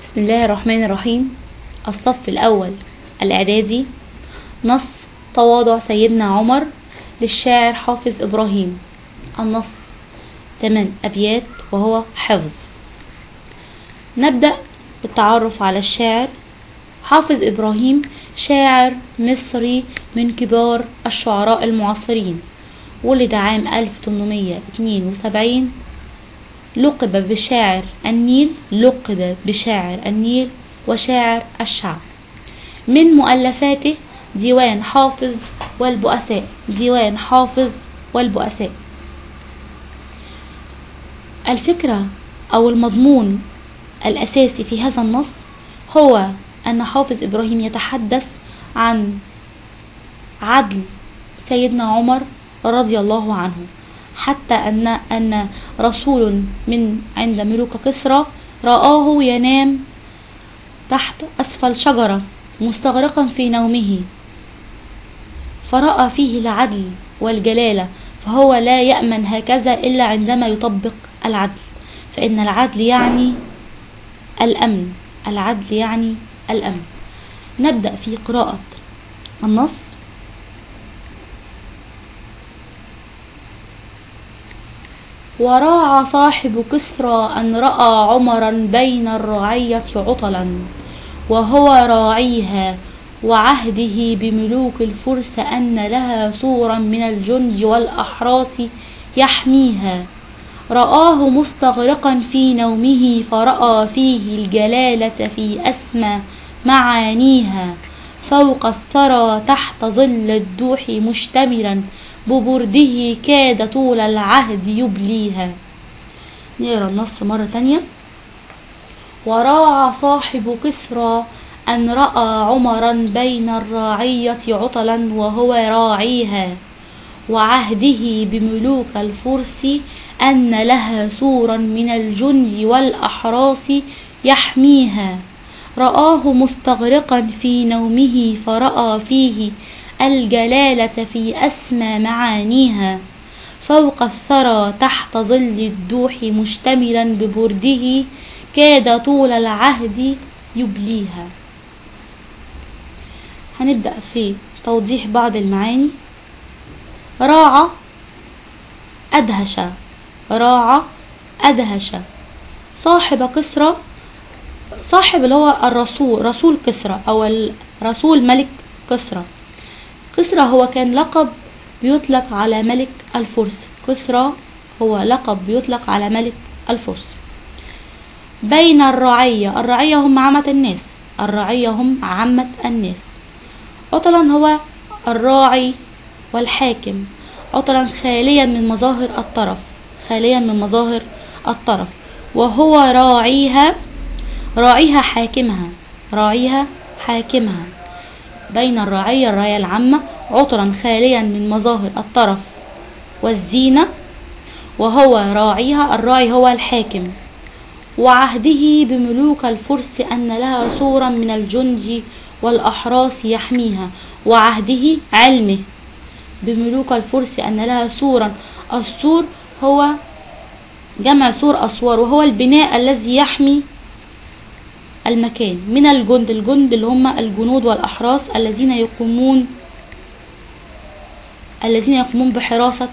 بسم الله الرحمن الرحيم. الصف الأول الإعدادي، نص تواضع سيدنا عمر للشاعر حافظ إبراهيم. النص 8 أبيات وهو حفظ. نبدأ بالتعرف على الشاعر. حافظ إبراهيم شاعر مصري من كبار الشعراء المعاصرين، ولد عام 1872، لقب بشاعر النيل، لقب بشاعر النيل وشاعر الشعب. من مؤلفاته ديوان حافظ والبؤساء، ديوان حافظ والبؤساء. الفكرة أو المضمون الأساسي في هذا النص هو أن حافظ إبراهيم يتحدث عن عدل سيدنا عمر رضي الله عنه، حتى أن رسول من عند ملوك كسرى رآه ينام تحت أسفل شجرة مستغرقا في نومه، فرأى فيه العدل والجلالة، فهو لا يأمن هكذا إلا عندما يطبق العدل، فإن العدل يعني الأمن، العدل يعني الأمن. نبدأ في قراءة النص. وراع صاحب كسرى أن رأى عمرا بين الرعية عطلا، وهو راعيها، وعهده بملوك الفرس أن لها سورا من الجند والأحراس يحميها. رآه مستغرقا في نومه، فرأى فيه الجلالة في أسمى معانيها، فوق الثرى تحت ظل الدوح مشتملا ببرده كاد طول العهد يبليها. نقرأ النص مرة تانية. وراع صاحب كسرى أن رأى عمرا بين الرعية عطلا، وهو راعيها، وعهده بملوك الفرس أن لها سورا من الجند والأحراس يحميها. رآه مستغرقا في نومه، فرأى فيه الجلالة في أسمى معانيها، فوق الثرى تحت ظل الدوح مشتملا ببرده كاد طول العهد يبليها. هنبدأ في توضيح بعض المعاني. راعى أدهش، راعى أدهش. صاحب كسرى، صاحب اللي هو الرسول، رسول كسرى أو رسول ملك كسرى. كسرى هو كان لقب بيطلق على ملك الفرس، كسرى هو لقب بيطلق على ملك الفرس. بين الرعية، الرعية هم عامة الناس، الرعية هم عامة الناس. عطلا هو الراعي والحاكم، عطلا خاليا من مظاهر الطرف، خاليا من مظاهر الطرف، وهو راعيها، راعيها حاكمها، راعيها حاكمها. بين الرعية، الرعية العامة، عطلا خاليا من مظاهر الطرف والزينة، وهو راعيها، الراعي هو الحاكم. وعهده بملوك الفرس أن لها سورا من الجند والأحراس يحميها. وعهده علمه بملوك الفرس أن لها سورا، السور هو جمع سور، أسوار، وهو البناء الذي يحمي المكان. من الجند، الجند اللي هم الجنود والأحراس الذين يقومون بحراسة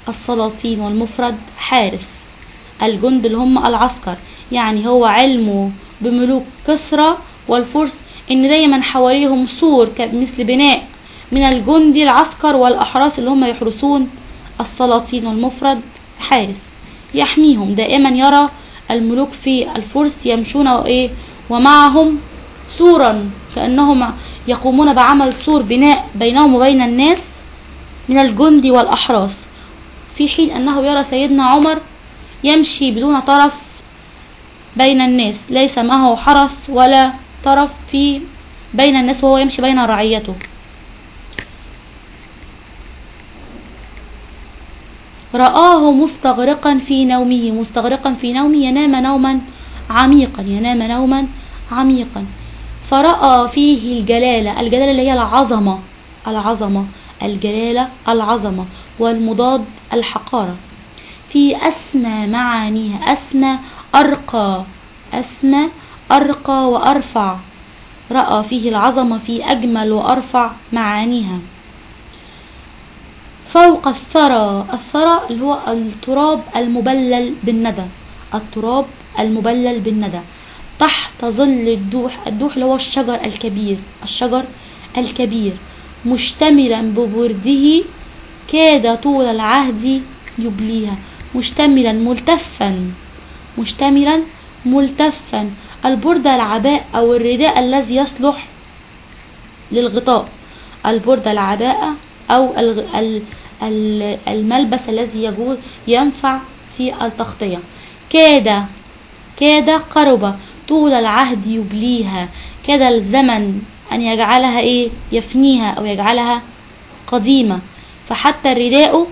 السلاطين، والمفرد حارس. الجند اللي هم العسكر، يعني هو علمه بملوك كسرى والفرس ان دايما حواليهم سور مثل بناء من الجند العسكر والأحراس اللي هم يحرسون السلاطين، والمفرد حارس يحميهم. دائما يرى الملوك في الفرس يمشون وايه ومعهم سورا، كأنهم يقومون بعمل سور بناء بينهم وبين الناس من الجند والأحراس، في حين أنه يرى سيدنا عمر يمشي بدون طرف بين الناس، ليس معه حرس ولا طرف في بين الناس، وهو يمشي بين رعيته. رآه مستغرقا في نومه، مستغرقا في نومه، ينام نوما عميقا، ينام نوما عميقا. فرأى فيه الجلالة، الجلالة اللي هي العظمة، العظمة، الجلالة العظمة، والمضاد الحقارة. في أسمى معانيها، أسمى أرقى، أسمى أرقى وأرفع، رأى فيه العظمة في أجمل وأرفع معانيها. فوق الثرى، الثرى اللي هو التراب المبلل بالندى، التراب المبلل بالندى. تحت ظل الدوح، الدوح اللي هو الشجر الكبير، الشجر الكبير. مشتملا ببرده كاد طول العهد يبليها. مشتملا ملتفا، مشتملا ملتفا. البردة العباء أو الرداء الذي يصلح للغطاء، البردة العباءة أو الملبس الذي يجوز ينفع في التغطية. كاد، كاد قرب، طول العهد يبليها، كاد الزمن أن يجعلها إيه؟ يفنيها أو يجعلها قديمة. فحتى الرداء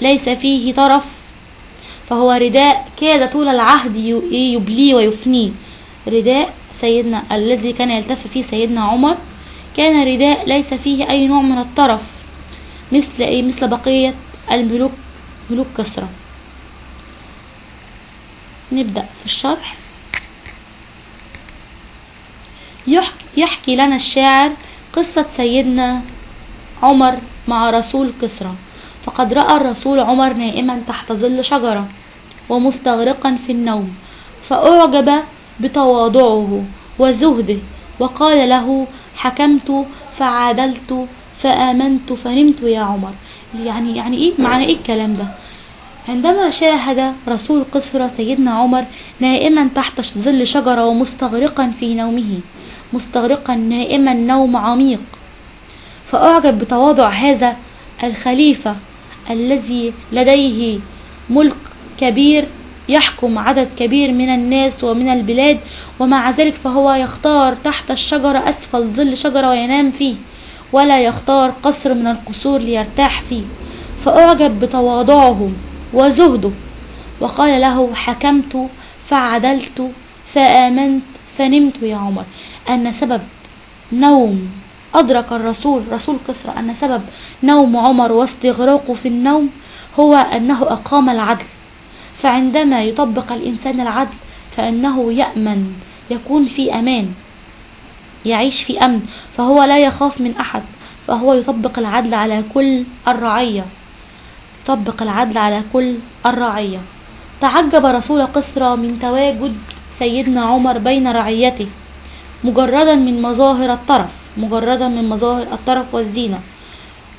ليس فيه طرف، فهو رداء كاد طول العهد يبليه ويفنيه. رداء سيدنا الذي كان يلتف فيه سيدنا عمر كان رداء ليس فيه أي نوع من الطرف، مثل إيه؟ مثل بقية الملوك، ملوك كسرى. نبدأ في الشرح. يحكي لنا الشاعر قصة سيدنا عمر مع رسول كسرى. فقد رأى الرسول عمر نائما تحت ظل شجرة ومستغرقا في النوم، فأعجب بتواضعه وزهده وقال له: حكمت فعادلت فآمنت فنمت يا عمر. يعني إيه معنى إيه الكلام ده؟ عندما شاهد رسول كسرى سيدنا عمر نائما تحت ظل شجرة ومستغرقا في نومه، مستغرقا نائما نوم عميق، فأعجب بتواضع هذا الخليفة الذي لديه ملك كبير يحكم عدد كبير من الناس ومن البلاد، ومع ذلك فهو يختار تحت الشجرة أسفل ظل شجرة وينام فيه، ولا يختار قصر من القصور ليرتاح فيه. فأعجب بتواضعه وزهده وقال له: حكمت فعدلت فآمنت فنمت يا عمر. أن سبب نوم، أدرك الرسول رسول كسرى أن سبب نوم عمر واستغراقه في النوم هو أنه أقام العدل. فعندما يطبق الإنسان العدل فإنه يأمن، يكون في أمان، يعيش في أمن، فهو لا يخاف من أحد، فهو يطبق العدل على كل الرعية، يطبق العدل على كل الرعية. تعجب رسول كسرى من تواجد سيدنا عمر بين رعيته مجردا من مظاهر الطرف، مجردا من مظاهر الطرف والزينة،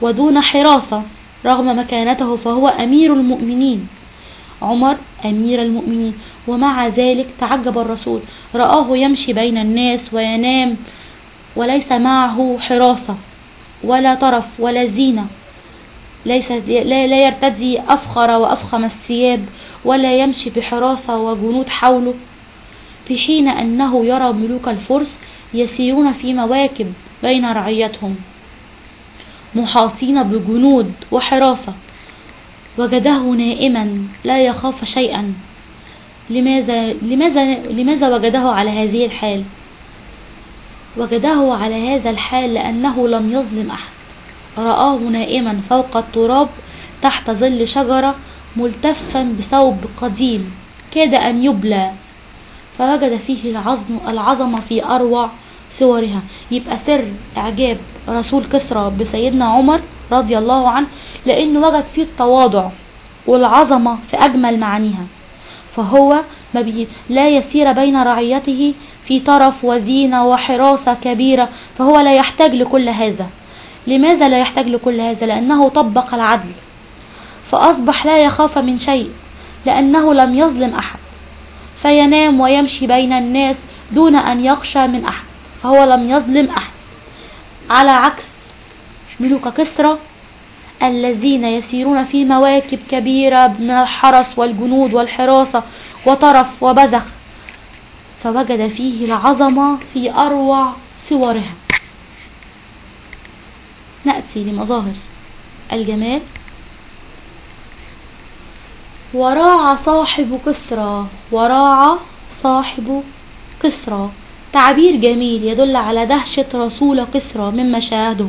ودون حراسة رغم مكانته، فهو أمير المؤمنين، عمر أمير المؤمنين. ومع ذلك تعجب الرسول، رآه يمشي بين الناس وينام وليس معه حراسة ولا طرف ولا زينة، ليس لا يرتدي أفخر وأفخم الثياب ولا يمشي بحراسة وجنود حوله، في حين أنه يرى ملوك الفرس يسيرون في مواكب بين رعيتهم محاطين بجنود وحراسة. وجده نائما لا يخاف شيئا. لماذا وجده على هذه الحال؟ وجده على هذا الحال لأنه لم يظلم أحد. رآه نائما فوق التراب تحت ظل شجرة ملتفا بثوب قديم كاد أن يبلى، فوجد فيه العظمة في أروع صورها. يبقى سر إعجاب رسول كسرى بسيدنا عمر رضي الله عنه لأنه وجد فيه التواضع والعظمة في أجمل معانيها، فهو لا يسير بين رعيته في طرف وزينة وحراسة كبيرة، فهو لا يحتاج لكل هذا. لماذا لا يحتاج لكل هذا؟ لأنه طبق العدل، فأصبح لا يخاف من شيء لأنه لم يظلم أحد، فينام ويمشي بين الناس دون أن يخشى من أحد، فهو لم يظلم أحد، على عكس ملوك كسرى الذين يسيرون في مواكب كبيرة من الحرس والجنود والحراسة وطرف وبذخ. فوجد فيه العظمة في أروع صورها. نأتي لمظاهر الجمال. وراع صاحب كسرى، وراع صاحب كسرى، تعبير جميل يدل على دهشة رسول كسرى مما شاهده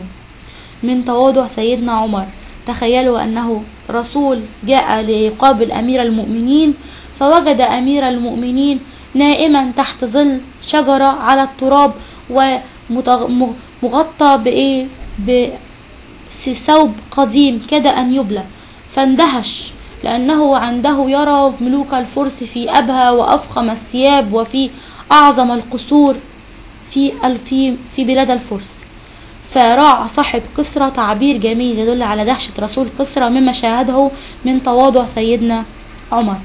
من تواضع سيدنا عمر. تخيلوا أنه رسول جاء ليقابل أمير المؤمنين، فوجد أمير المؤمنين نائما تحت ظل شجرة على التراب ومغطى بإيه؟ بثوب قديم كاد أن يبلى. فاندهش لأنه عنده يرى ملوك الفرس في أبهى وأفخم الثياب وفي أعظم القصور في في بلاد الفرس. فراع صاحب كسرى تعبير جميل يدل على دهشة رسول كسرى مما شاهده من تواضع سيدنا عمر.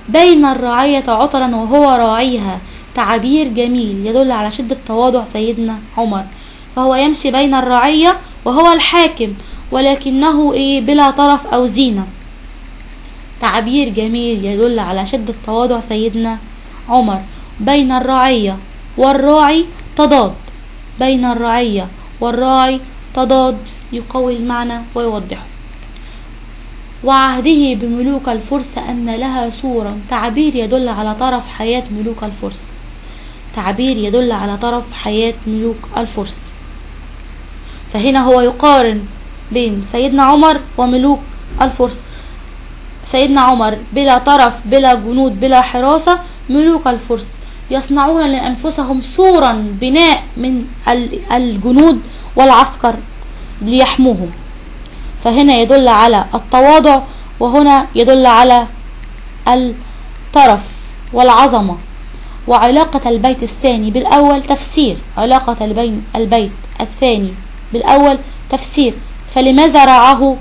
بين الرعية عطلا وهو راعيها، تعبير جميل يدل على شدة تواضع سيدنا عمر، فهو يمشي بين الرعية وهو الحاكم ولكنه بلا طرف أو زينة. تعبير جميل يدل على شدة تواضع سيدنا عمر. بين الرعية والراعي تضاد، بين الرعية والراعي تضاد يقوي المعنى ويوضحه. وعهده بملوك الفرس أن لها صورة، تعبير يدل على طرف حياة ملوك الفرس، تعبير يدل على طرف حياة ملوك الفرس. فهنا هو يقارن بين سيدنا عمر وملوك الفرس. سيدنا عمر بلا طرف بلا جنود بلا حراسة، ملوك الفرس يصنعون لأنفسهم صورا بناء من الجنود والعسكر ليحموهم. فهنا يدل على التواضع وهنا يدل على الطرف والعظمة. وعلاقة البيت الثاني بالأول تفسير، علاقة البيت الثاني بالأول تفسير. فلماذا رعاه؟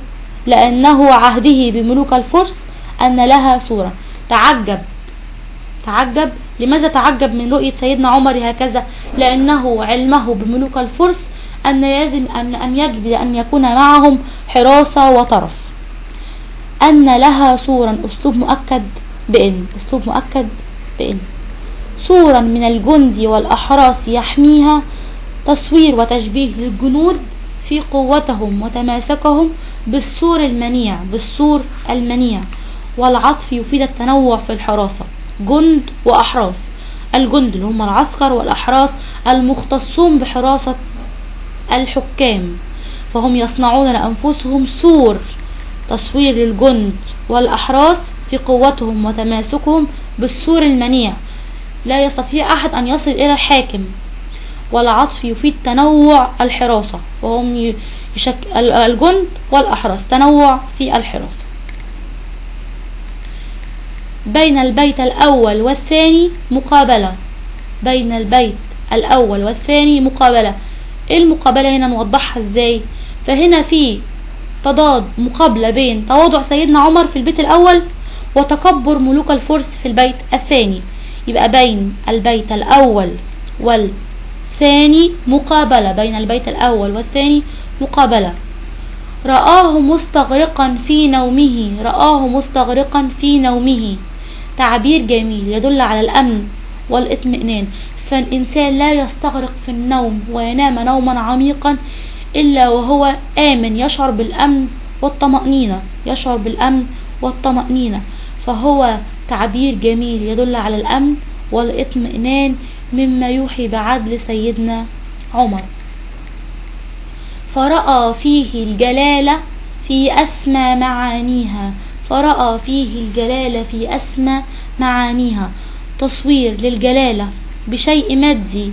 لأنه عهده بملوك الفرس أن لها صورة. تعجب، تعجب لماذا تعجب من رؤية سيدنا عمر هكذا؟ لأنه علمه بملوك الفرس أن لازم أن يجب أن يكون معهم حراسة وطرف. أن لها صورا، أسلوب مؤكد بإن، أسلوب مؤكد بإن. صورا من الجند والأحراس يحميها، تصوير وتشبيه للجنود في قوتهم وتماسكهم بالسور المنيع، بالسور المنيع. والعطف يفيد التنوع في الحراسة، جند وأحراس، الجند اللي هم العسكر والأحراس المختصون بحراسة الحكام، فهم يصنعون لأنفسهم سور، تصوير للجند والأحراس في قوتهم وتماسكهم بالسور المنيع، لا يستطيع أحد أن يصل إلى الحاكم. والعطف يفيد تنوع الحراسة، فهم الجند والأحراس، تنوع في الحراسة. بين البيت الأول والثاني مقابلة، بين البيت الأول والثاني مقابلة. ايه المقابلة هنا نوضحها ازاي؟ فهنا في تضاد، مقابلة بين تواضع سيدنا عمر في البيت الأول وتكبر ملوك الفرس في البيت الثاني. يبقى بين البيت الأول والثاني مقابلة، بين البيت الأول والثاني مقابلة. رآه مستغرقا في نومه، رآه مستغرقا في نومه، تعبير جميل يدل على الأمن والاطمئنان. فالإنسان لا يستغرق في النوم وينام نوما عميقا إلا وهو آمن، يشعر بالأمن والطمأنينة، يشعر بالأمن والطمأنينة. فهو تعبير جميل يدل على الأمن والاطمئنان، مما يوحي بعدل سيدنا عمر. فرأى فيه الجلالة في أسمى معانيها، فرأى فيه الجلالة في أسمى معانيها، تصوير للجلالة بشيء مادي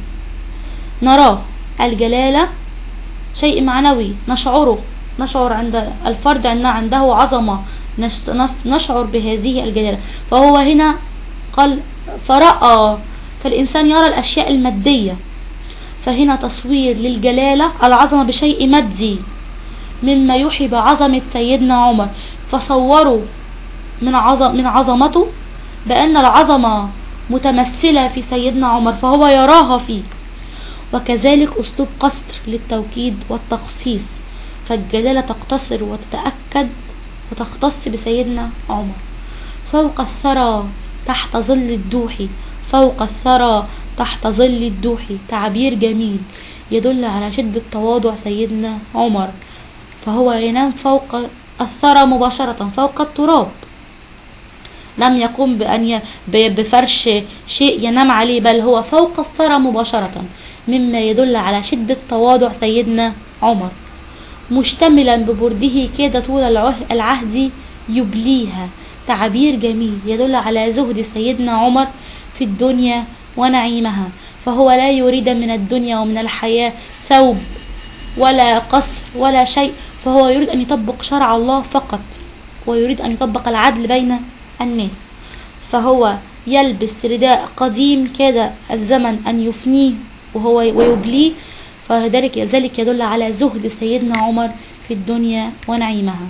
نراه، الجلالة شيء معنوي نشعره، نشعر عند الفرد أن عنده عظمة، نشعر بهذه الجلالة. فهو هنا قال فرأى، فالإنسان يرى الأشياء المادية، فهنا تصوير للجلالة العظمة بشيء مادي مما يوحي بعظمة سيدنا عمر. فصوروا من عظمته بأن العظمة متمثلة في سيدنا عمر، فهو يراها فيه. وكذلك أسلوب قصر للتوكيد والتخصيص، فالجلالة تقتصر وتتأكد وتختص بسيدنا عمر. فوق الثرى تحت ظل الدوحي، فوق الثرى تحت ظل الدوحي، تعبير جميل يدل على شدة تواضع سيدنا عمر، فهو ينام فوق الثرى مباشرة، فوق التراب، لم يقوم بأن بفرش شيء ينام عليه، بل هو فوق الثرى مباشرة، مما يدل على شدة تواضع سيدنا عمر. مشتملا ببرده كاد طول العهد يبليها، تعبير جميل يدل على زهد سيدنا عمر في الدنيا ونعيمها، فهو لا يريد من الدنيا ومن الحياة ثوب ولا قصر ولا شيء، فهو يريد أن يطبق شرع الله فقط، ويريد أن يطبق العدل بين الناس. فهو يلبس رداء قديم كاد الزمن أن يفنيه وهو ويبليه، فذلك يدل على زهد سيدنا عمر في الدنيا ونعيمها.